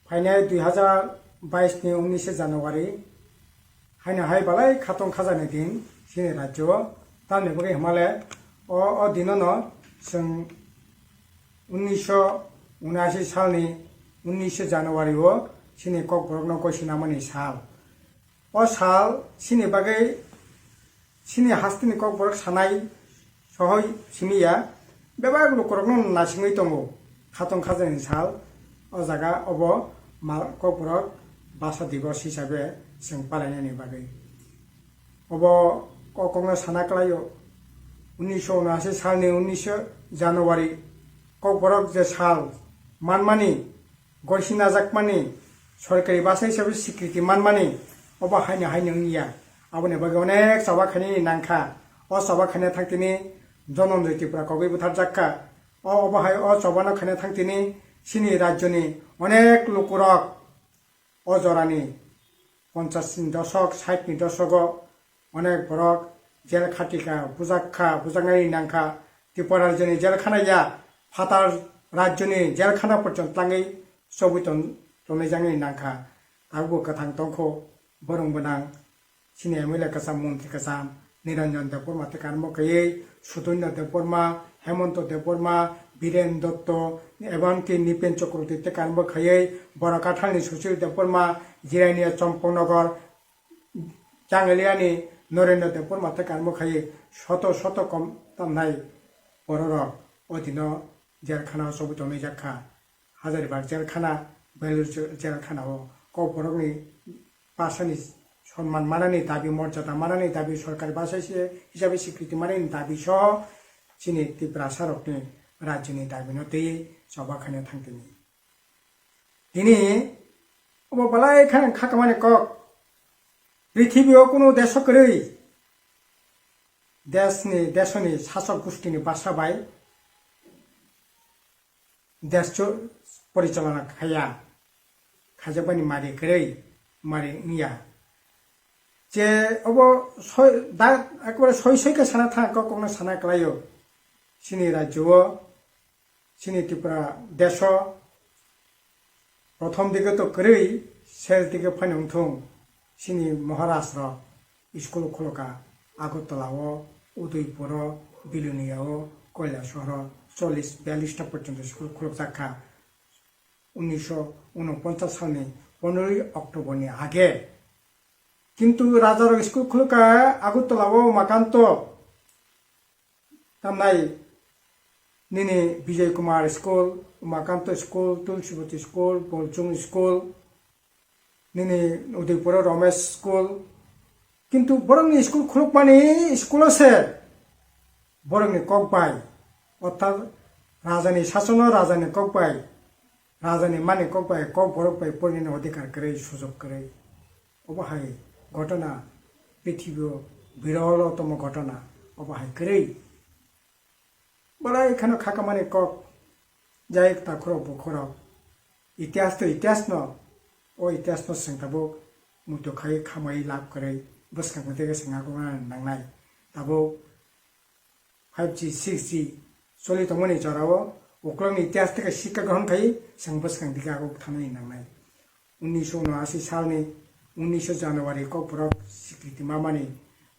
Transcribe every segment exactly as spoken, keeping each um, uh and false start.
Phainai dui hazar bais ni unnish January, haino hai balai khatong khajani din chini rajyo o. Tamni bagwi hwnmale o, o dinono chwng unnish unashi salni unnish January o chini Kokborokno gosina mani sal. O sal chini bagwi chini hasteni Kokborok sanai sohoi simi ya, bebak lukurokno naisingwi tongo. Khatong khajani sal o jaga obo ma-, Kokborok basa divos hisabe chwng palainani bagwi. Obo kokno sana kwlaio, unnish unashi salni unnish January Kokborok je sal manmani, goisi najakmani, sorkari basa hisabe sikriti manmani, obo haino haino wngya. Aboni bagwi onek choba khainani nangkha. O choba khaina thangtini Dhananjay Tripura kogwi butharjakha. O, obo hai o chobano khaina thangtini chini rajyoni onek lukurok o jorani ponchas ni dosok, sait ni dosogo onek borok jel khatikha, bujakha, bujaknai nangkha. Tripura rajyoni jel khana ya, phatar rajyoni jel khana porjonto tlangwi chobwi ton-, tonwi jaknai nangkha. Tabukbo kwthang tongkho, borong gwnang, chini M L A kwcham, montri kwcham, Niranjan Debbarma tei karmo khaiwi, Sudonya Debbarma, Hemonto Debbarma, Biren Dotto, ebanki Nipen Chakraborty tei karmo khaiwi, Borakathalni Sushil Debbarma, Jirania Champaknagar, Changaliani Norendra Debbarma tei karmo khaiwi, soto soto kom tamnai bororok o dino jel khana o chobwi tonwi jakha. Hazaribagh jel khana, Belur jel khana o Kokborokni bwsani sonman manani dabi, morjada manani dabi, sorkari bwsa hisabe sikriti manani dabi soho chini Tiprasarokni rajyoni dabino twiwi choba khaina thangtini. Tini obo belai kheno khakamani kok, prithibio kunu deso kwrwi desni, desoni sasok gustini bwsa bai desh cho-, porichalona khaiya, khaijakmani mari kwrwi, mari wngya. Je obo soi-, da, ekbare soi soi khe sana thang, kok kokno sana kwlaio. Chini rajyo o, chini Tripura desh o prothom dige to kwrwi, ses dige phano wngthung, chini Maharaj rok school khulukha, Agartala o, Udaipur o, Bilonia o, Kailasahar o, chollish biyallish ta porjonto school khulukjak kha unnish unoponchas salni pondroi October ni age. Kintu rajarok school khulukha Agartala o, Umakanto, tamnai nini Bijoy Kumar School, Umakanto School, Tulsibati School, Bolchung School, nini Udaipuro Ramesh School. Kintu borokni school khulukmani school o se borokni kok bai, orthat rajani sasono rajani kok bai, rajani mani kok bai, kok borok bai porinani odhikar kwrwi, sujok kwrwi. Obo hai ghotona, prithibio birolo tomo ghotona, obo hai kwrwi. Belai kheno khakamani kok, jai takhurok bukhurok. Itihas to itihas no, o itihas no chwng tabuk muitu khai khamai lab kwrwi bwskang tei swng aguna nangnai. Tabuk five G, six G choli tongmani jorao uklokni itihas tei sikha grohon khai chwng bwskang digi aguk thangnani nangnai. Unnish unashi salni unnish January Kokborok sikriti mamani,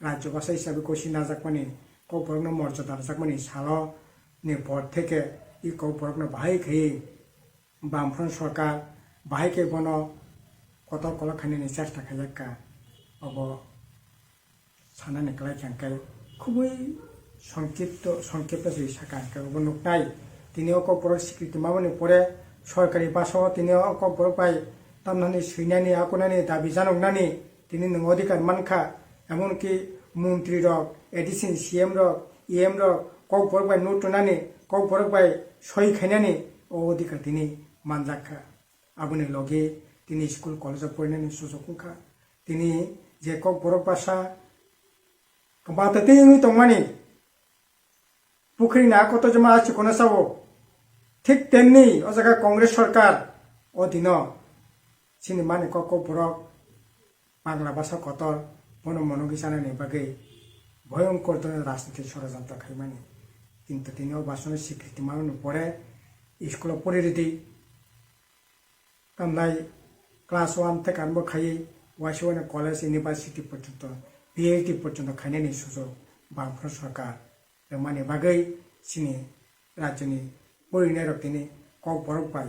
rajyo basa hisabe gosi najakmani, Kokborokno morjada rwjakmani salo ni por theke i Kokborokno bahai khai Bamfront sorkar bahai khe bono kotor kolok khainani chesta khaijak kha. Obo sanani kwlai kha hwnkhe khubui songkipto, songkipto se sakha hwnkhe obo nuknai. Tini o Kokborok sikriti mamani pore sorkari basa o tini o Kokborok bai tamnani swinani, akunani, dabi janoknani tini nwng odhikar mankha. Emonki montri rok, A D C ni C M rok, E M rok Kokborok bai no twnani, Kokborok bai soi khainani o odhikar tini manjak kha. Aboni logi tini school college o porinani sujuk wngkha. Tini je Kokborok basa kwbangta tei wngwi tongmani, pukhri na kotor jema a chikon sao. Thik temni o jaga Congress sorkar o dino chini mani kok Kokborok Bangla basa kotor bono monogwi chanani bagwi bhoyongkor dhoronor rajniti sorojontro khaimani. Kintu tini o basano sikriti manmani pore school o pori rwdi. tamnai class one theke arombo khaiwi waisa waisa college, university porjonto, P H D porjonto khainani sujok Bamfront sorkar rwmani bagwi chini rajyoni porinairok tini Kokborok bai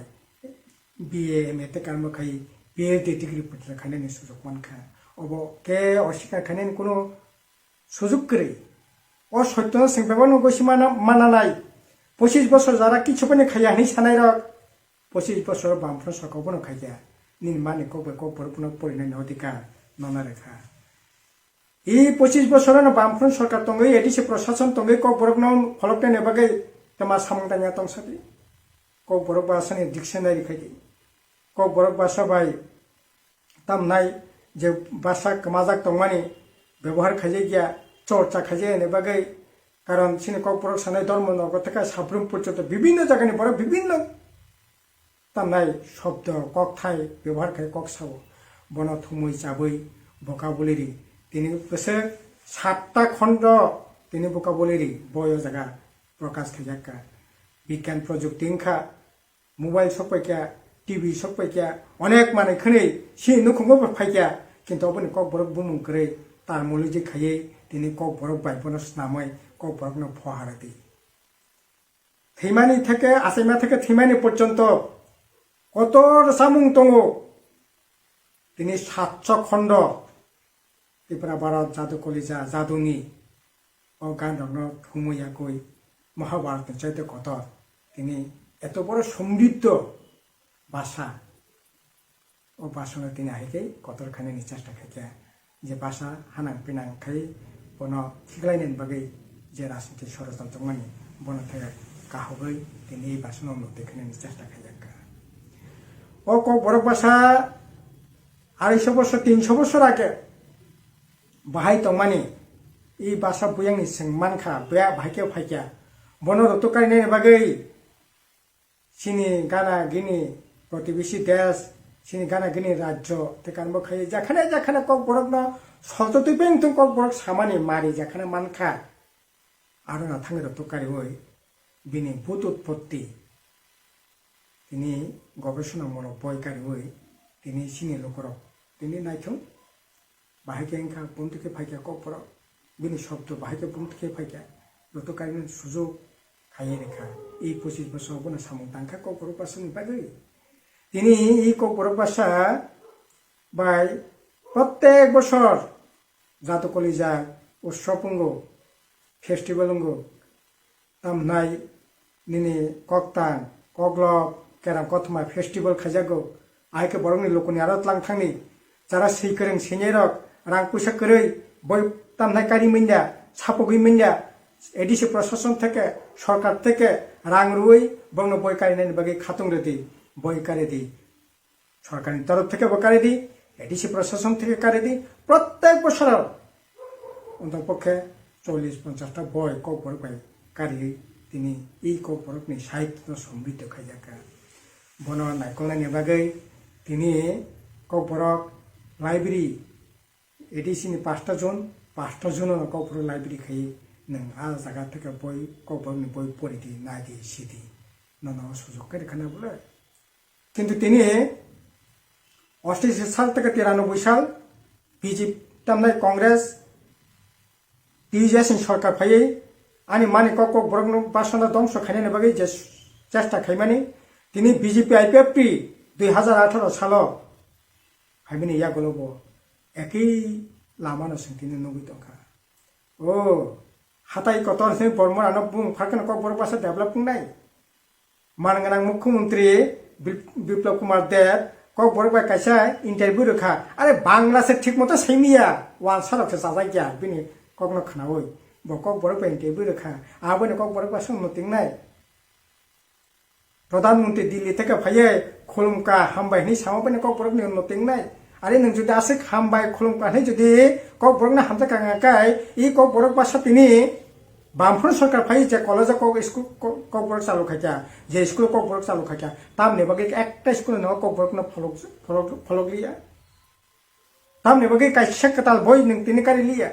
B A, M A theke arombo khaiwi P H D degree porjonto khainani sujok mankha. Obo khe oswikar khainani kuno sujok kwrwi. O soityono chwng bebakno gwi se mana, mana nai. Pochis bosor jara kichu phano khaiya hinwi sanairok, pochis bosor Bamfront sorkar bono khaikha. Nini mani kok bai Kokborok bono porinani odhikar nono rwkha. I pochis bosorono Bamfront sorkar tongwi, A D C prosason tongwi Kokborokno pholoknani bagwi twma samung tangya tong sadi. Kokborok bhasani dictionary khaidi. Kokborok bhasa bai tamnai je bhasa kwmajak tongmani bebohar khaijakya, chorcha khaijakya ni bagwi, karon chini Kokborok sanai dhormo nogo theke sabrum porjonto bibhinno jagani borok bibhinno tamnai shobdo, kokthai bebohar khai kok sao. Bono thumui chabwi vocabulary tini kwswk satta khondo tini vocabulary boi o jaga prokash khaijakka. Bigyan projukti wngkha, mobile sokpaikha, T V sokpaikha, onek manwi khwnwi si nukhungo bo phaikha, kintu oboni Kokborok bumung kwrwi terminology khaiwi tini Kokborok bai bono snamwi Kokborokno phoha rwdi. Thwimani theke, achaima theke thwimani porjonto kotor samung tongo. Tini satso khondo Tripura Bharat Jadu Kolija Jaduni o ganrokno thumwi yakwi Mahabharatni chaite kotor. Tini eto boro somriddho bhasha. O bhashano tini hai khe kotor khainani chesta khaikha, je bhasha hanang pinang khai bono khiklainani bagwi je rajniti sorojan tongmani, bono thai kahugwi tini ei bhashano mukti khainani chesta khaijakha. O Kokborok bhasha arai sho bosor, tin sho bosor age bahai tongmani, ei bhasha buyangni chwng mankha, buya bahai khe phaikha, bono rutuk karinani bagwi chini gana gini protibesi desh, chini gana gini rajyo, tei kanbo khai jakhane jakhane Kokborokno soltotwi beng thung Kokborok samani mari jakhane mankha. Aro na thangwi rok to kariwi bini but utpotti tini gobesona molo boi kariwi tini chini lukurok tini naithung. Bahai khe wngkha, bumtwi khe phaikha Kokborok, bini shobdo bahai khe bumtwi khe phaikha, joto kainwi sujok khaiwi rwkha. I pochis bosor bono samung tangkha Kokborok bhasani bagwi. Tini i Kokborok bhasa bai prottek bosor Jadu Kolija utsob wngo, festival wngo. Tamhnai nini koktang, koklop, kerang kothoma festival khaijago. Ahai khe borokni lukuni aro tlang thangni jara swi kwrwng swinai rok rang puisa kwrwi boi tamhnai kari manya, sapogwi manya, A D C prosason theke, sorkar theke rang rwui borokno boi karinani bagwi khatung rwdi, boi karidi. Sorkarni torof theke bo karidi, A D C prosason theke karidi, prottek bosoro ontopokhe chollish ponchash ta boi Kokborok bai kariwi tini i Kokborokni sahityo somriddho khaijakha. Bono naikolnani bagwi tini Kokborok library, A D C ni pasta zone, pasta zone no Kokborok library khai nwng a jaga theke boi Kokborokni boi poridi, naidi, sidi. Nono sujok khe rwkha na bole. Kintu tini ostaisi sal theke tiranoboi sal B J P tamnai Congress T J S ni sorkar phaiwi ani mani kok kok borokno basano dongso khainani bagwi je chesta khaimani, tini B J P I P F T dui hazar atharo salo phaimani yagulo bo ekhi lamano chwng tini nugwi tongkha. O hatai kotor se bormorano bung phakheno kok borok basa develop wngnai. Manganang Mukhyamantri Bip-, Biplab Kumar Deb kok borok bai kaisa interview rwkha. Are Bangla se thik moto saimiya, wansa rok se chajak ya bini kokno khnaui. Bo kok borok bai interview rwkha. Aboni kok borok bai song no tingnai. Pradhan Mantri Delhi theke phaiye khulumkha hambai hinwi sama bini kok borok ni no tingnai. Are nwng jodi aswk hambai khulumkha hinwi jodi kok borok no hamjak kha kai, i kok borok basa tini Bamphru sorkar phai je college o kok school kok, kok borok chalu khaikha, je school kok borok chalu khaikha, tamni bagwi ekta school no kok borok no pholok, pholok, pholok liya. Tamni bagwi kaisa kwtal boi nwng tini kari liya.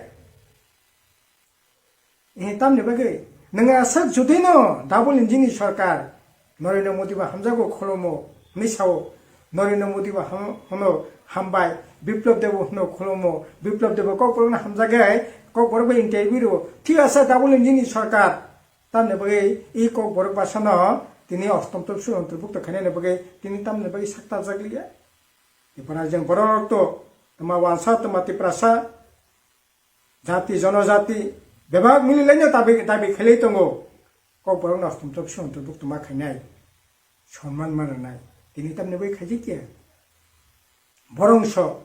Eh, tamni bagwi nwng aswk jodi no double engine ni sorkar Narendra Modi ba hamjago kholomo hinwi sao. Narendra Modi bo ham-, hwno hambai, Biplab Debo hwno khulumo, Biplab Debo Kokborok no hamjagwi Kokborok bai interview rwo. Thik ase, double engine ni sarkar. Tamni bagwi i Kokborok bwsano tini ostomto suro ontorbukto khainani bagwi tini tamni bagwi sak tarjak liya. Tipra jeng borok to, tama wansa, tama Tiprasa, jati, jonojati, bebak mili laino dabi, dabi khailai tongo. Kokborok no ostomto suro ontorbukto ma khainai, sonman ma rwnai. Tini tamni bagwi khaijak ya. Borongso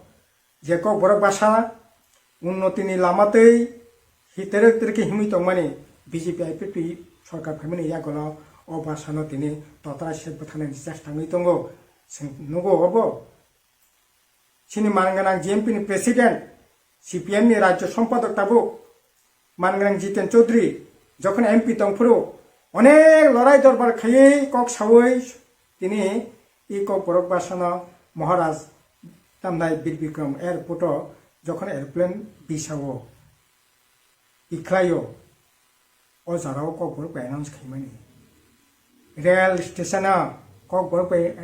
je Kokborok bwsa unnotini lama tei hi terek terek khe himwi tongmani B J P I P F T sarkar phaimani yagulo o bwsano tini totra sek bwtharnani chesta wngwi tongo. Chwng nugo obo? Chini man gwnang G M P ni president, C P M ni rajyo sompadok tabuk man gwnang Jiten Chaudhary jokhon M P tongphuru onek lorai dorbar khaiwi kok sawi tini i Kokborok bwsano Maharaj tamnai Bir Bikram airport o jokhon aeroplane bisao ikhlaio, o jora o Kokborok bai announce khaimani, rail station o Kokborok bai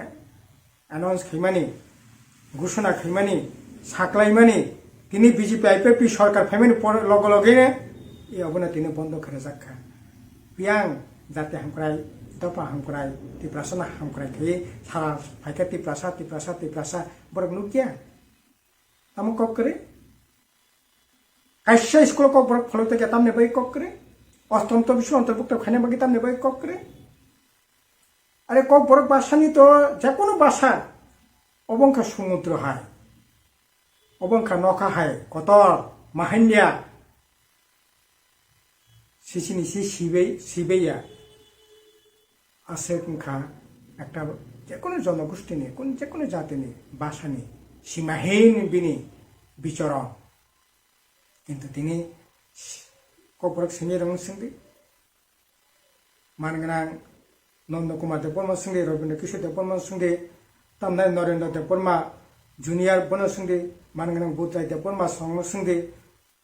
announce khaimani, ghosona khaimani, saklaimani, tini B J P I P F T sarkar phaimani por loge loge no i obono tini bondo khairajak kha. Biyang jati hamkrai, dopha hamkrai, Tiprasa no hamkrai khe sara phaikha Tiprasa, Tiprasa, Tiprasa, borok nukya? Tamo kok kwrwi? Kaisa school o Kokborok pholok tongkha tamni bagwi kok kwrwi? Ostomto bising ontorbukto khaina bagwi tamni bagwi kok kwrwi? Are Kokborok bwsani to jekono bwsa, obo wngkha sumudro hai, obo wngkha nokha hai, kotor, mahaindia, sisini si sibai, sibaiya. Aswk wngkha ekta jekono jonogostini, kun-, jekono jatini bwsani simahin bini bichoro. Kintu tini Kokborok simi rwng swngdi, man gwnang Nondo Kumar Debbarma swngdi, Rabindra Kishore Debbarma swngdi, tamnai Narendra Debbarma Junior bono swngdi, man gwnang Budrai Debbarma songno swngdi,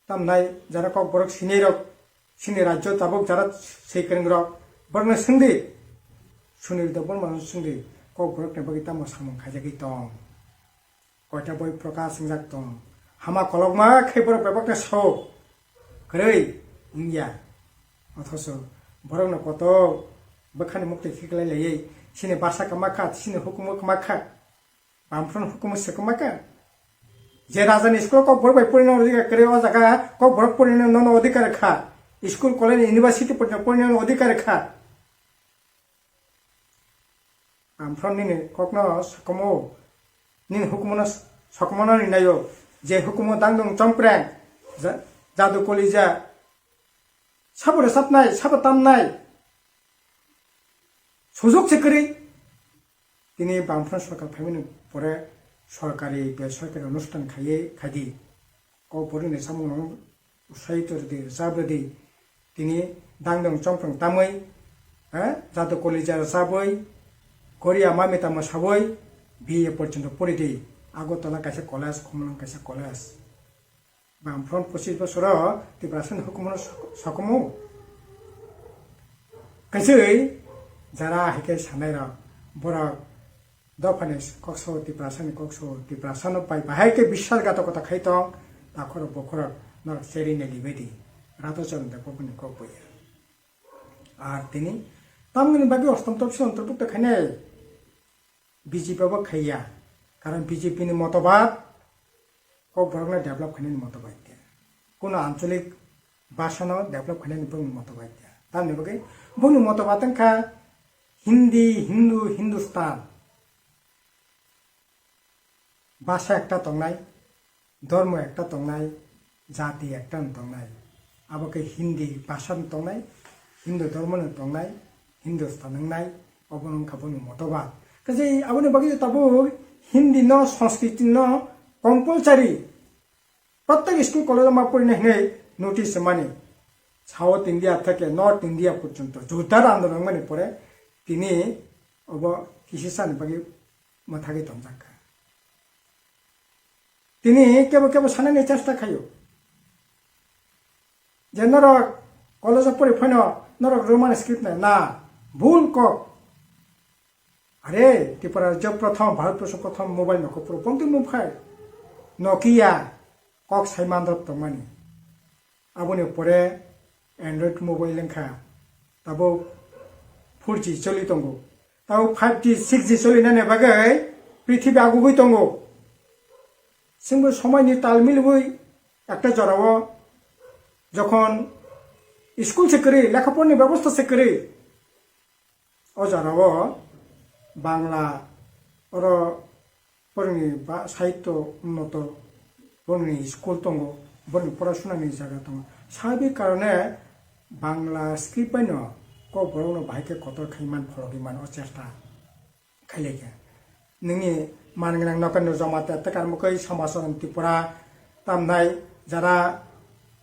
tamnai jara Kokborok sinirok, sini rajyo tabuk jara swikwrwngrok, borokno swngdi, Sunil Debbarmano swngdi, Kokborokni bagwi tamo samung khaijagwi tong? Koita boi prokash wngjak tong? Hama kolokma khe borok bebakno sao, kwrwi wngya. Othoso borokno koto bwkhani muktwi khiklai laiwi, sini basa kwma kha, sini hukumu kwma kha. Bamfront hukumu se kwma kha. Je rajani school o Kokborok bai porina odhikar kwrwi, o jaga Kokborok porina nono odhikar kha. School, college, university porina porina odhikar kha. Bamfront nini kokno sokomo, nini hukumu no sokomo no rinayo. Je hukumu dangdung chompreng, ja-, jadu kolija, sabo rwchapnai, sabo tamnai. Sujok se kwrwi. Tini Bamfront sorkar phaimani pore sorkari, besorkari onusthan khaiwi khaidi. Kokborokni samungno usai tordi, rwchap rwdi. Tini dangdung chongprang tamwi, eh, jadu kolija rwchapwi, Korea mami tamo sawi, B A porjonto poridi. Agartala kaisa college, Khumulwng kaisa college. Bamfront pochis bosoro Tiprasani hukumu no sok-, sokomu. Kaiswi jara hai khe sanai rok, borok dophani kokso Tiprasani kokso Tiprasano pai bahai khe biswasghatokota khai tong, takhorok bokhorok norok cherwi nai libaidi. Radhachan Debbarmani kok buya. Ar tini tamoni bagwi ostom topsi ontorbukto khainai. B J P bo khaiya, karon B J P ni motobad Kokborokno develop khainani motobad ya, kuno ancholik bhasha no develop khainani bongni motobad ya. Tamni bagwi bongni motobad wngkha Hindi, Hindu, Hindustan. Bhasha ekta tongnai, dhormo ekta tongnai, jati ekta no tongnai. Abo khe Hindi bhasha no tongnai, Hindu dhormo no tongnai, Hindustan wngnai, obo no wngkha boni motobad. Kaisa aboni bagwi tabuk Hindi no, Sanskriti no compulsory prottek school college o ma porina hinwi notice mani. South India theke North India porjonto jodar andolon wngmani pore tini obo kisisa ni bagwi mwthagwi tongjak kha. Tini kebo kebo sanani chesta khaio je norok college o pori phano norok Roman script nai na, bul kok. Are, Tripura rajyo prothom, Bharatborsho prothom mobile nokhopro, bonti mumkhai. Nokia, kok sai mandrop tongmani. Aboni pore Android mobile wngkha. Tabuk four G choli tongo. Tabuk five G, six G cholinani bagwi prithibi agugwi tongo. Chwngbo somoini tal milwi ekta jorao jokhon school se kwrwi, lekha porani bebosta se kwrwi, o jorao Bangla oro borokni ba sahityo unnoto, borokni school tongo, borokni porasonani jaga tongo. Sabi karone Bangla script baino Kokborokno bahai khe kotor khai man, phologwi man o chesta. Khailekhe nini man gwnang nokar no joma te tekar mukoi somasoron Tripura tamnai jara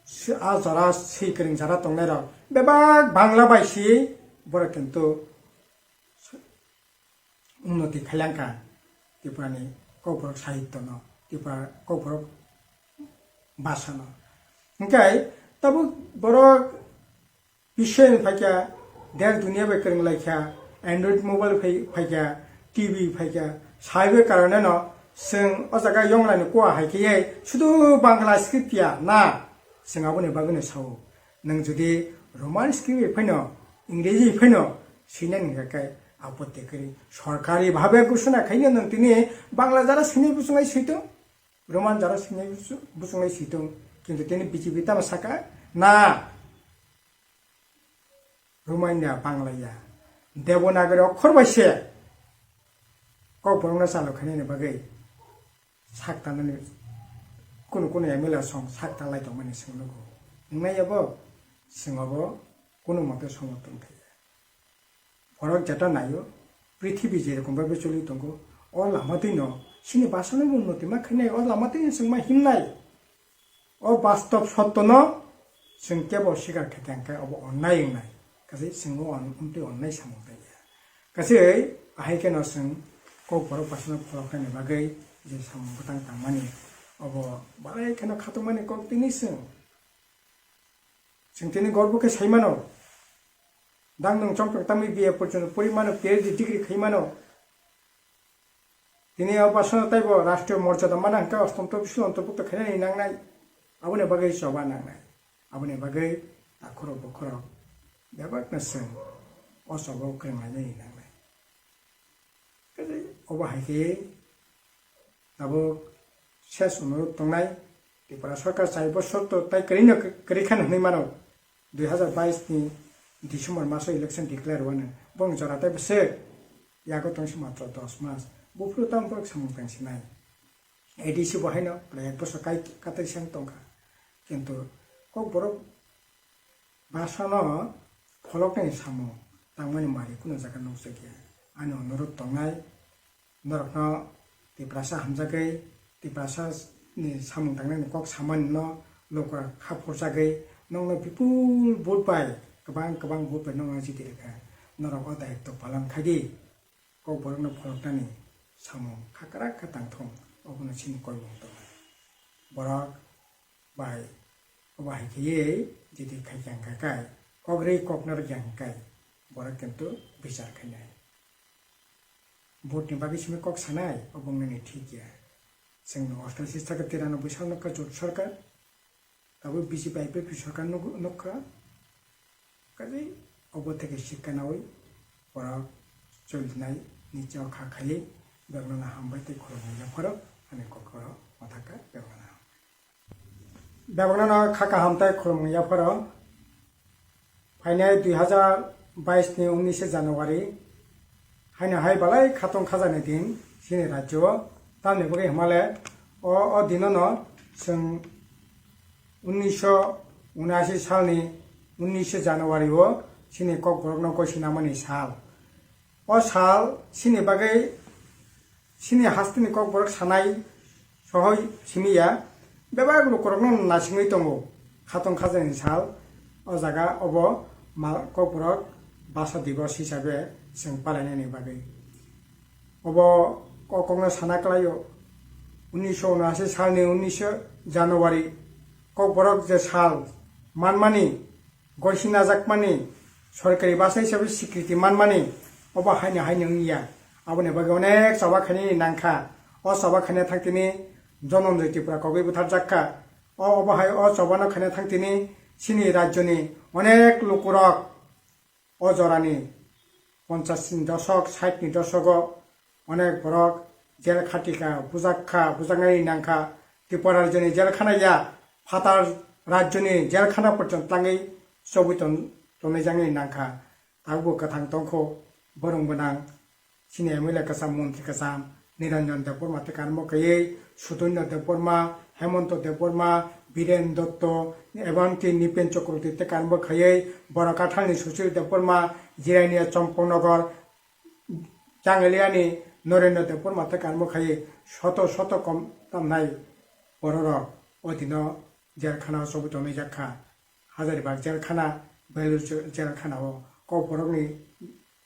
si-, a jara si kwrwng jara tongnai rok bebak Bangla bai si borok kintu unnoti khailangkha Tripura ni Kokborok sahityo no, Tripura Kokborok basa no. Hingkai tabuk borok Biswni phaikha, desh duniya bai kwrwng laikha, Android mobile phai-, phaikha, T V phaikha, saibe karone no chwng o jaga yonglaini kua hai khe sudu Bangla script ya na, chwng aboni bagwino sao. Nwng jodi Roman script bai phaino, Ingreji bai phaino, swinani hwnkha khe apotti kwrwi. Sorkari bhabe ghoshona khaino nwng tini Bangla jara swinai buchunglai switong, Roman jara swinai buchu-, buchunglai switong, kintu tini B J P tamo saka na. Romania, Banglaya, Devanagari okhor bai se Kokborokno chalo khainani bagwi sak tanani kunu kunu M L A song sak tanlai tongmani chwng nugo. Wngnai abo chwng abo kunu mote somorthon khlaiya. Borok jeta naio, prithibi je rokom bai choli tongo, o lama twi no chini bwsano bo unnoti ma khainai, o lama twi no chwng ma himnai. O bastob sotto no chwng kebo sikar khe tang khe obo onnai wngnai. Kaisa chwng o on-, omtwi onnai samung tangya. Kaisa ahai kheno chwng Kokborok bwsano pholoknani bagwi je samung bwtang tangmani obo belai kheno khatungmani kok tini chwng. Chwng tini gorbo khe sai mano. Dang nwng chongprang tangwi B A porjonto pori mano, P H D degree khai mano. Tini o bwsano taibo rashtriyo morjada mana hwnkhe ostom topsil ontorbhukto khainani nangnai. Aboni bagwi choba nangnai. Aboni bagwi takhorok bukhorok bebakno chwng o choba o kwrwng lainani nangnai. Obo hai khe tabuk ses onurot tongnai Tripura sorkar chai bosor to tai kwrwino kwrwi khan hwnwi mano. Dui hazar bais ni December maso election declare wano bong jora tai bwswk yago tongsi matro dos mas buphuru tamo borok samung tang sinai. A D C bo haino prai ek bosor kai katai sang tongkha. Kintu Kokborok bwsano pholoknai samung tangmani mari kunu jaga nukjakya. Ani onurot tongnai norokno Tiprasa hamjagwi, Tiprasa ni samung tangnani kok samani no lukurok kha phurjagwi nokno bipul vote bai, kwbang kwbang vote bai nokno jiti rwkha. Norok o daitw palan khaidi. Kokborokno pholoknani samung kha kwrak kha tangthung, obono chini koimung tongo. Borok bai obo hai khaiwi jiti khaikha hwnkha kai, kok rwi kok narwkya hwnkha kai, borok kintu bichar khainai. Vote ni bagwi simi kok sanai, obo wngnani thik ya. Chwng ostashi saka tiranoboi sal nokha jot sarkar, tabuk B J P I P F T sorkar nuk-, nukha. Kaje obo theke sikha nawi borok cholinai ni chao kha khaiwi bebakno hambai tei khulumung yapharo ani kokoro mathaka bebakno ham. Bebakno kha kaham tei khulumung yapharo. Phainai dui hazar bais ni unishe January, haino hai balai khatong khajani din chini rajyo o. Tamni bagwi hwnmale o, o dinono chwng unisho unashi salni unishe January o chini Kokborokno goi sinamani sal. O sal chini bagwi chini hasteni Kokborok sanai sohoi simi ya, bebak lukurokno nasingwi tongo. Khatong khajani sal, o jaga obo ma-, Kokborok basa divos hisabe chwng palainani bagwi. Obo kokno sana kwlaio, unisho unashi salni unisho January, Kokborok je sal manmani, goi sinajakmani, sorkari basa hisabe sikriti manmani, obo haino haino wngya. Aboni bagwi onek choba khainani nangkha. O choba khaina thangtini Dhananjay Tripura kogwi butharjak kha. O obo hai o chobano khaina thangtini chini rajyoni onek lukurok o jorani ponchas ni doshok, sait ni doshogo onek borok jel khatikha, bujak kha, bujaknai nangkha. Tripura rajyoni jel khana ya, phatar rajyoni jel khana porjonto tangwi chobwi ton-, tonwi jaknai nangkha. Tabukbo kwthang tongkho, borong gwnang chini M L A kwcham, montri kwcham, Niranjan Debbarma tei karmo khaiwi, Sudonya Debbarma, Hemanta Debbarma, Biren Dotto, ebang tei Nipen Chakraborty tei karmo khaiwi, Borakathalni Sushil Debbarma, Jirania Champaknagar, Changaliani Narendra Debbarma tei karmo khaiwi, soto soto kom tamnai bororok o dino jel khana o chobwi tonwi jak kha. Hazaribagh jel khana, Belur jel khana o Kokborokni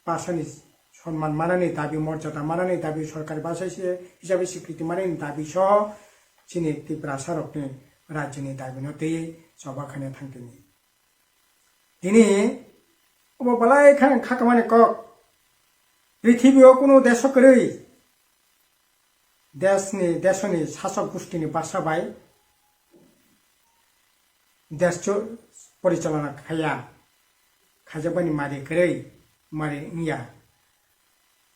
bhasani sonman manani dabi, morjada manani dabi, sorkari bhasa hise-, hisabe sikriti manani dabi soho chini Tiprasarokni rajyoni dabino twiwi choba khaina thangtini. Tini obo belai kheno khakamani kok. Prithibio kunu deso kwrwi desni, desoni sasok gustini basa bai desh cho-, porichalona khaiya, khaijakmani mari kwrwi, mari wngya.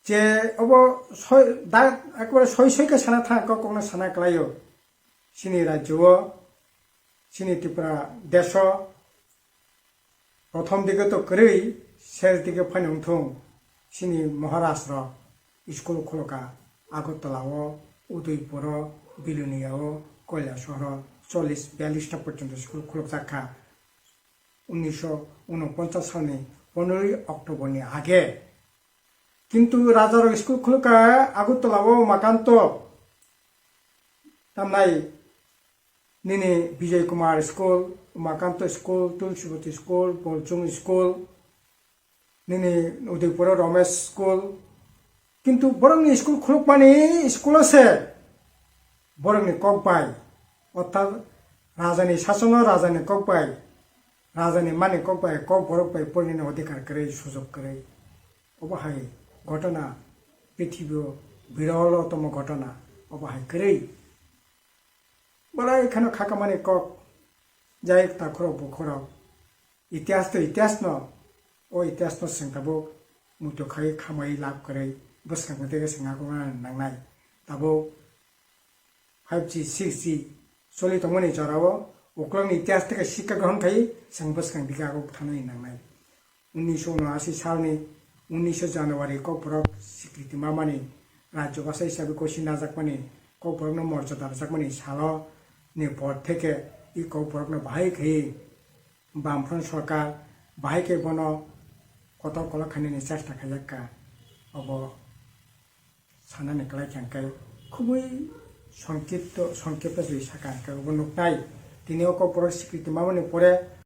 Je obo soi-, da, ekbare soi soi khe sana thang, kok kokno sana kwlaio. Chini rajyo o, chini Tripura desh o, prothom dike to kwrwi, ses dike phano wngthung, chini Maharaj rok school khulokha, Agartala o, Udaipur o, Bilonia o, Kailasahar o, chollish biyallish ta porjonto school khulokjak kha. Unnisho unoponchas salni ponroi October ni age. Kintu rajarok school khulokha Agartala o Umakanto, tamnai nini Bijoy Kumar School, Umakanto School, Tulsibati School, Bolchung School, nini Udaipur o Ramesh School. Kintu borokni school khulukmani school o se borokni kok bai, orthat rajani sasono rajani kok bai, rajani mani kok bai, kok borok bai porinani odhikar kwrwi, sujok kwrwi. Obo hai ghotona prithibio birol o tomo ghotona, obo hai kwrwi. Belai kheno khakamani kok, jai takhorok bukhorok. Itihas to itihas no, o itihas no chwng tabuk muitu khai khamai lab kwrwi bwskang tei swng akwrwngna nangnai. Tabuk five G, six G choli tongmani jorao uklokni itihas tei sikha grohon khai chwng bwskang dike aguk thanani nangnai. Unnish unashi salni unnish January kokborok sikriti mamani rajyo bhasha hisabe kosi najakmani kokborokno morjada rwjakmani salo ni por theke i kokborokno bahai khai Bamfront sorkar bahai khe bono kotor kolok khainani chesta khaijak kha. Obo sanani kwlai kha hwnkhe khubui songkipto, songkipto jwi sakha hwnkhe obo nuknai. Tini o kokborok sikriti mamani pore